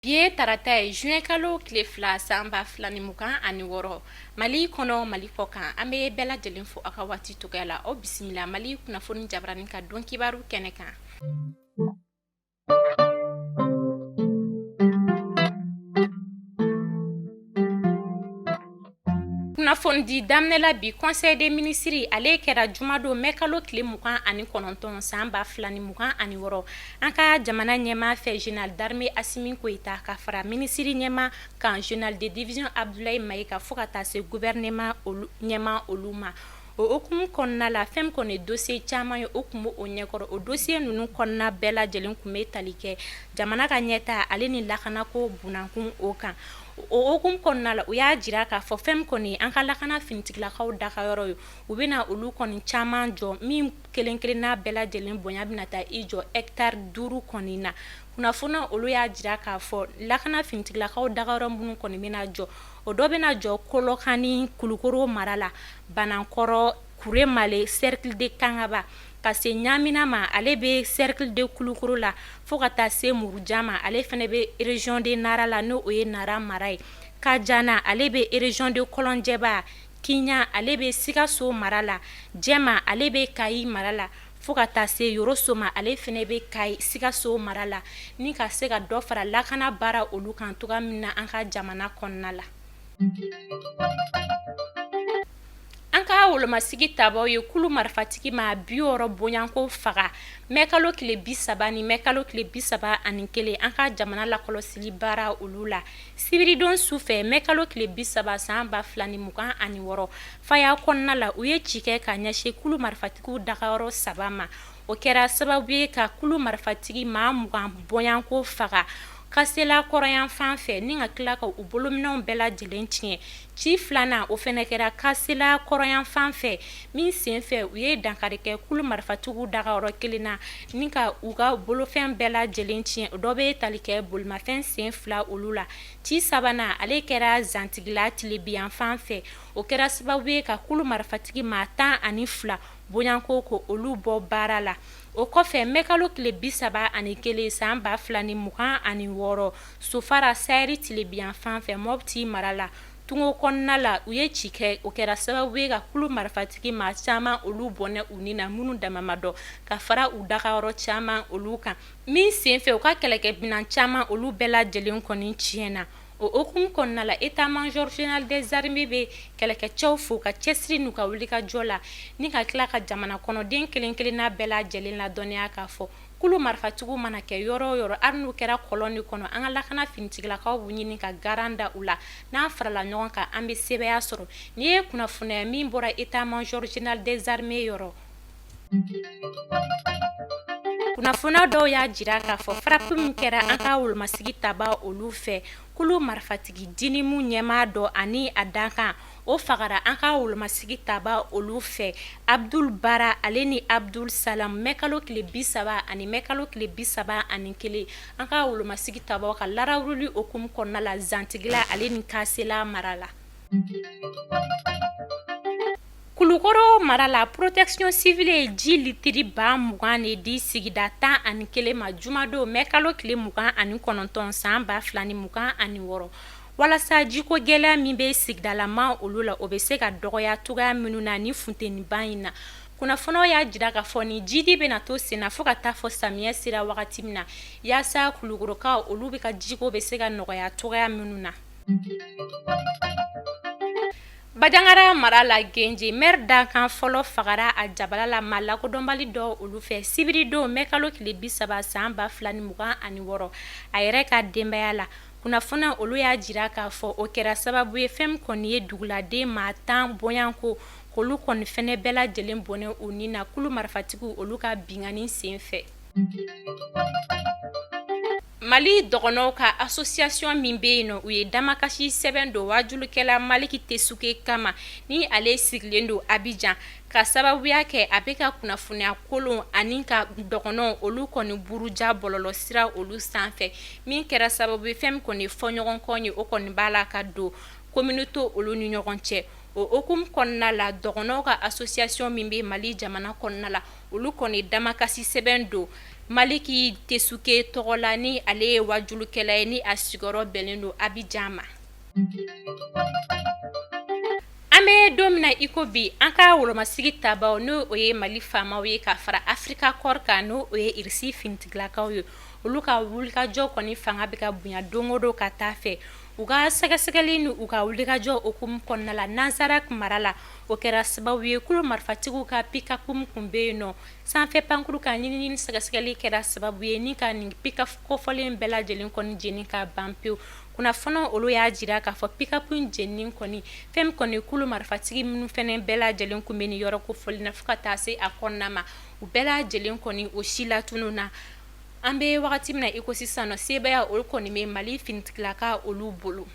Bi ye tarata ye, juin kalo tile 2, san 2026. Mali kɔnɔ, Mali kɔ kan, an bɛ bɛɛ lajɛlen fo aw ka waati cogoya la. Aw bisimila Mali kunnafoni jabarani ka don kibaru kɛnɛ kan. Kunnafonidi daminɛ la bi, conseil des ministres ale kɛra jumadon mɛ kalo tile 29, san 2026, an ka jamana ɲɛmaa fɛ, général d'armée Asimi Goyita, ka fara minisiri ɲɛmaa kan, général de division Abdoulaye Maïga, fo ka taa se gouvernement ɲɛmaa olu ma. O hukumu kɔnɔna la, fɛn kɔni dossier caman ye, o tun bɛ o ɲɛkɔrɔ. O dossier ninnu kɔnɔna bɛɛ lajɛlen tun bɛ tali kɛ jamana ka ɲɛtaa ale ni lakanako bunakun o kan. O hukumu kɔnɔna la, u y'a jira k'a fɔ fɛn kɔni an ka lakana finitigilakaw dagayɔrɔ ye, u bɛna olu kɔni caman jɔ, min kelen kelenna bɛɛ lajɛlen bonya bɛna taa i jɔ hectare 5 kɔni na. Kunnafoni olu y'a jira k'a fɔ lakana finitigilakaw dagayɔrɔ minnu kɔni bɛna jɔ, o dɔ bɛna jɔ Kolokani, Kulukoro mara la, Banankɔrɔ, Kuremale, cercle de Kangaba, ka se Ɲamina ma, ale bɛ cercle de Kulukoro la, fo ka taa se Murujan ma, ale fana bɛ région de Nara la, n'o ye Nara mara ye. Kajana, ale bɛ région de Kɔlɔnjɛba. Kiɲan, ale bɛ Sikaso mara la. Jɛma, ale bɛ Kayi mara la, fo ka taa se Yoroso ma, ale fana bɛ Kayi, Sikaso mara la, ni ka se ka dɔ fara lakana baara olu kan cogoya min na an ka jamana kɔnɔna la. An ka wolomasigi tabaw ye kulu marifatigi maa 60 bonyanko faga mɛ kalo tile 30 ni mɛ kalo tile 31, an ka jamana lakɔlɔsili baara olu la, sibiridon su fɛ, mɛ kalo tile 30, san 2026, faya kɔnɔna la. U ye ci kɛ ka ɲɛsin kulu marifatigiw dagayɔrɔ saba ma. O kɛra sababu ye ka kulu marifatigi maa 20 bonyanko faga Kasela kɔrɔnyanfan fɛ, ni ka tila ka u bolominɛnw bɛɛ lajɛlen tiɲɛ. Ci filanan, o fana kɛra Kasela kɔrɔnyanfan fɛ, min senfɛ u ye dankari kɛ kulu marifatigiw dagayɔrɔ kelen na, ni ka u ka bolofɛn bɛɛ lajɛlen tiɲɛ. O dɔ bɛ tali kɛ bolimafɛn sen fila olu la. Ci sabanan, ale kɛra Zantigila tilebinyanfan fɛ. O kɛra sababu ye ka kulu marifatigi maa 12 bonyanko ko olu bɔ baara la. O kɔfɛ, mɛkalo tile 31, san 2026, Sofara saheli tilebinyanfan fɛ, Mɔpti mara la, tungo kɔnɔna la, u ye ci kɛ. O kɛra sababu ye ka kulu marifatigi maa caman olu bɔnɛ u ni na, minnu dama ma dɔn, ka fara u dagayɔrɔ caman olu kan, min senfɛ u ka kɛlɛkɛminan caman olu bɛɛ lajɛlen kɔni tiɲɛna. O hukumu kɔnɔna la, état-major général des armées bɛ kɛlɛkɛcɛw fo ka cɛsiri n'u ka wulikajɔ la, ni ka tila ka jamana kɔnɔden kelen kelenna bɛɛ lajɛlen ladɔnniya k'a fɔ kulu marifatigiw mana kɛ yɔrɔ o yɔrɔ, hali n'u kɛra kɔlɔn de kɔnɔ, an ka lakana finitigilakaw b'u ɲini ka garan da u la. N'an farala ɲɔgɔn kan, an bɛ sebaaya sɔrɔ. Nin ye kunnafoniya min bɔra état-major général des armées yɔrɔ. Kunnafoniya dɔw y'a jira k'a fɔ frappe min kɛra an ka wolomasigi taba olu fɛ, kulu marifatigi JNIM ɲɛmaa dɔ ani a dankan, o fagara an ka wolomasigi taba olu fɛ, Abdul Bara ale ni Abdul Salam, mɛkalo tile 30 ani mɛkalo tile 31, an ka wolomasigi tabaw ka larawuli hukumu kɔnɔna la, Zantigila ale ni Kasela mara la. Kulukɔrɔ mara la, protection civile ye ji litiri 20 000 de di sigida 11 ma jumadon mɛkalo tile 29, san 2026, walasa jiko gɛlɛya min bɛ sigidalama olu la, o bɛ se ka dɔgɔya cogoya minnu na ni funteniba in na. Kunnafoniw y'a jira k'a fɔ ni jidi bɛna to senna fo ka taa fɔ samiyɛ sera wagati min na, yaasa kulukɔrɔkaw olu bɛ ka jiko bɛ se ka nɔgɔya cogoya minnu na. Bajangara mara la, Genje maire dankan fɔlɔ fagara a jabala la maa lakodɔnbali dɔ olu fɛ sibiridon mɛkalo tile 30, san 2026, a yɛrɛ ka denbaya la. Kunnafoniya olu y'a jira k'a fɔ o kɛra sababu ye fɛn min kɔni ye duguladen maa 10 bonyanko k'olu kɔni fɛnɛ bɛɛ lajɛlen bɔnɛ u ni na kulu marifatigiw olu ka binkanni sen fɛ. Mali dɔgɔnɔw ka association min bɛ yen nɔ, u ye damakasi sɛbɛn don wajulikɛla Maliki Tesuke kama, ni ale sigilen don Abijan, ka sababuya kɛ a bɛ ka kunnafoniya kolon ani ka dɔgɔnɔw olu kɔni buruja bɔlɔlɔ sira olu sanfɛ, min kɛra sababu ye fɛn min kɔni fɔɲɔgɔnkɔ ye, o kɔni b'a la ka don communauté olu ni ɲɔgɔn cɛ. O hukumu kɔnɔna la, dɔgɔnɔw ka association min bɛ Mali jamana kɔnɔna la, olu kɔni damakasi sɛbɛn don Maliki Tesuke tɔgɔ la, ni ale ye wajulukɛla ye, ni a sigiyɔrɔ bɛnnen don Abijan ma. An bɛ don min na iko bi, an ka wolomasigi tabaw, n'o o ye Mali faamaw ye ka fara Africa Corps kan, n'o o ye Irisi finitigilakaw ye, olu ka wulikajɔ kɔni fanga bɛ ka bonya don o don ka taa fɛ. U ka sɛgɛsɛgɛli ni u ka wulikajɔ hukumu kɔnɔna la Nazarak mara la, o kɛra sababu ye kulu marifatigiw ka pick-up kun bɛ yen nɔ sanfɛ pankuru kan. Ɲinini sɛgɛsɛgɛli kɛra sababu ye ni ka nin pick-up kofɔlen bɛɛ lajɛlen kɔni jeni ka ban pewu. Kunnafoni olu y'a jira k'a fɔ pick-up in jenini kɔni, fɛn min kɔni kulu marifatigi minnu fɛnɛ bɛɛ lajɛlen kun bɛ nin yɔrɔ kofɔlen na fo ka taa se a kɔnɔna ma, u bɛɛ lajɛlen kɔni o si latununna. An bɛ wagati min na iko sisan nɔ, sebaaya olu kɔni bɛ Mali finitigilaka olu bolo.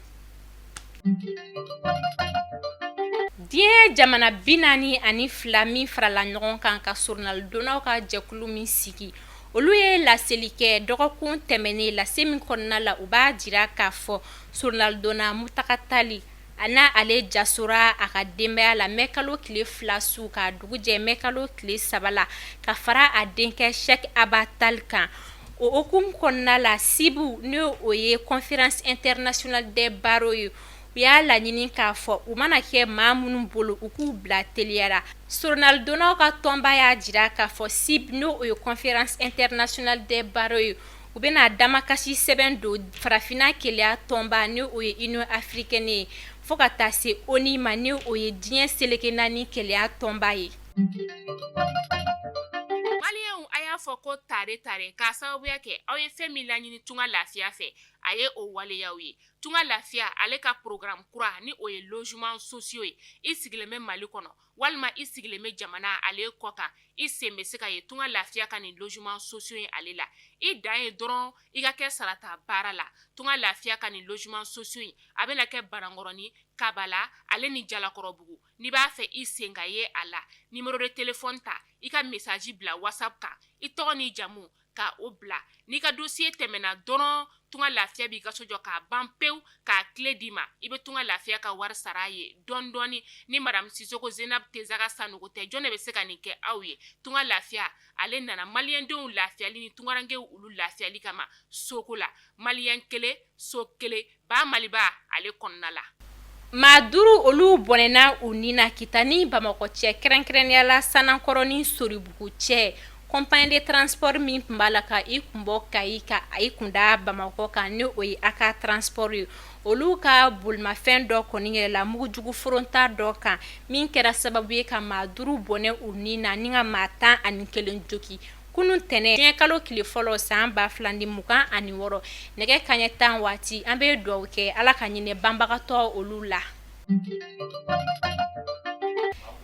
Diɲɛ jamana 42 min farala ɲɔgɔn kan ka soronalidonnaw ka jɛkulu min sigi, olu ye laseli kɛ dɔgɔkun tɛmɛnen. Lase min kɔnɔna la, u b'a jira k'a fɔ soronalidonna Mutaka Tali a n'a ale jasora a ka denbaya la mɛ kalo tile 2 su ka dugu jɛ mɛ kalo tile 3 la, ka fara a denkɛ Sɛki Aba Tali kan. O hukumu kɔnɔna la, CIB, n'o o ye Conférence internationale des barreaux ye, u y'a laɲini k'a fɔ u mana kɛ maa minnu bolo, u k'u bila teliya la. Soronalidonnaw ka tɔnba y'a jira k'a fɔ CIB, n'o o ye Conférence internationale des barreaux ye, u bɛna damakasi sɛbɛn don Farafinna Kelenya tɔnba, ni o ye Union africaine ye, fo ka taa se ONU ma, ni o ye diɲɛ seleke naani kelenya tɔnba ye. Maliyɛnw, a y'a fɔ ko tare tare k'a sababuya kɛ aw ye fɛn min laɲini Tunga Lafiya fɛ, a ye o waleyaw ye. Tunga Lafiya ale ka programme kura, ni o ye logement sociaux ye. I sigilen bɛ Mali kɔnɔ walima i sigilen bɛ jamana ale kɔ kan, i sen bɛ se ka ye Tunga Lafiya ka nin logement sociaux ye ale la. I dan ye dɔrɔn i ka kɛ sarata baara la. Tunga Lafiya ka nin logement sociaux in, a bɛna kɛ Banankɔrɔni, Kabala ale ni Jalakɔrɔbugu. N'i b'a fɛ i sen ka ye a la, numéro de téléphone ta, i ka message bila WhatsApp kan, i tɔgɔ n'i jamu ka o bila. N'i ka dossier tɛmɛna dɔrɔn, Tunga Lafiya b'i ka so jɔ k'a ban pewu k'a clé d'i ma. I bɛ Tunga Lafiya ka wari sara a ye dɔɔni dɔɔni. Ni madame Sisoko Zenab Tezaga Sanogo tɛ, jɔn de bɛ se ka nin kɛ aw ye? Tunga Lafiya ale nana maliyɛndenw lafiyali ni tungarankew olu lafiyali kama soko la. Maliyɛn kelen, so kelen, ba Maliba ale kɔnɔna la. Maa duuru olu bɔnɛna u ni na Kita ni Bamakɔ cɛ, kɛrɛnkɛrɛnnenya la Sanankɔrɔ ni Soribugu cɛ. Compagnie de transport min tun b'a la ka i kun bɔ Kayi ka i kun da Bamakɔ kan, ni o ye Aka Transport ye, olu ka bolimafɛn dɔ kɔni yɛlɛla mugujugu foronta dɔ kan, min kɛra sababu ye ka maa duuru bɔnɛ u ni na ni ka maa 11 jogin kunun tɛnɛn, juin kalo tile fɔlɔ, san 2026, nɛgɛ kaɲɛ 10 waati. An bɛ dugawu kɛ Ala ka hinɛ banbagatɔ olu la.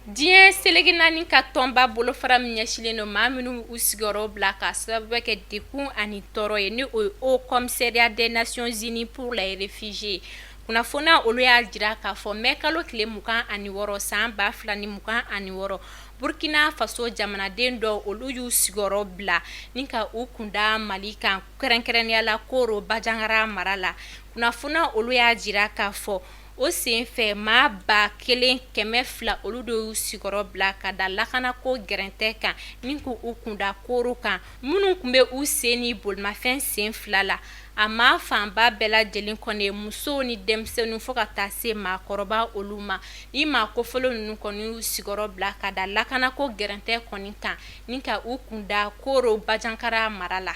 Diɲɛ seleke naani ka tɔnba bolofara min ɲɛsinlen don maa minnu u sigiyɔrɔ bila ka sababu kɛ degun ani tɔɔrɔ ye, ni o ye Haut Commissariat des Nations Unies pour les réfugiés, kunnafoniya olu y'a jira k'a fɔ mɛ kalo tile 26, san 2026, Burkina Faso jamanaden dɔ olu y'u sigiyɔrɔ bila ni ka u kunda Mali kan, kɛrɛnkɛrɛnnenya la Koro Banjagara mara la. Kunnafoniya olu y'a jira k'a fɔ o senfɛ maa 1200 olu de y'u sigiyɔrɔ bila ka da lakanako gɛrɛntɛ kan ni k'u kunda Koro kan. Minnu tun bɛ u sen ni bolimafɛn sen fila la, a maa fanba bɛɛ lajɛlen kɔni ye musow ni denmisɛnninw fo ka taa se maakɔrɔba olu ma. Ni maa kofɔlen ninnu kɔni y'u sigiyɔrɔ bila ka da lakanako gɛrɛntɛ kɔni kan ni ka u kunda Koro Banjagara mara la.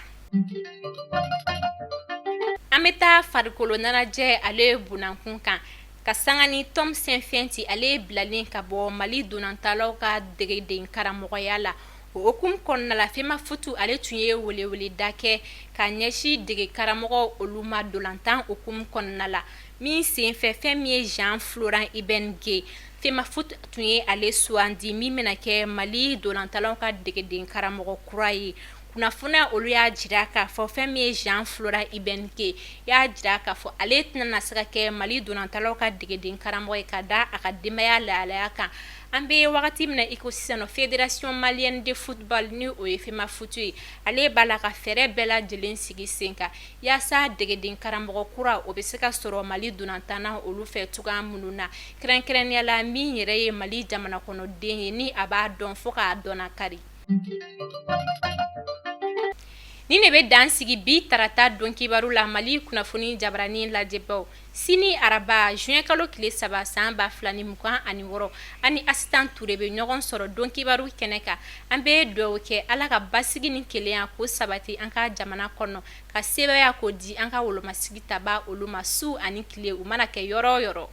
An bɛ taa farikolo ɲɛnajɛ ale bunakun kan ka sanga ni Tom Saintfiet ale bilalen ka bɔ Mali ntolantalaw ka degeden karamɔgɔya la. O hukumu kɔnɔna la, Femafoot ale tun ye weleweleda kɛ ka ɲɛsin dege karamɔgɔ olu ma ntolantan hukumu kɔnɔna la. Min senfɛ, fɛn min ye Jean Florent Ibenge, Femafoot tun ye ale sugandi min bɛna kɛ Mali ntolantalaw ka degeden karamɔgɔ kura ye. Kunnafoniya olu y'a jira k'a fɔ fɛn min ye Jean Florent Ibenge y'a jira k'a fɔ ale tɛna na se ka kɛ Mali ntolantalaw ka degeden karamɔgɔ ye ka da a ka denbaya lahalaya kan. An bɛ wagati min na iko sisan, Fédération malienne de football, ni o ye Femafoot ye, ale b'a la ka fɛɛrɛ bɛɛ lajɛlen sigi sen kan yaasa degeden karamɔgɔ kura o bɛ se ka sɔrɔ Mali ntolantanna olu fɛ cogoya minnu na, kɛrɛnkɛrɛnnenya la min yɛrɛ ye Mali jamana kɔnɔden ye, ni a b'a dɔn fo k'a dɔn kari. Nin de bɛ dan sigi bi tarata don kibaru la Mali kunnafoni jabarani lajɛbaw. Sini araba juin kalo tile 3 san 2026, an ni Asitan Ture bɛ ɲɔgɔn sɔrɔ don kibaru kɛnɛ kan. An bɛ dugawu kɛ Ala ka basigi ni kelenya k'o sabati an ka jamana kɔnɔ, ka sebaaya k'o di an ka wolomasigi tabaa olu ma su ani tile u mana kɛ yɔrɔ o yɔrɔ.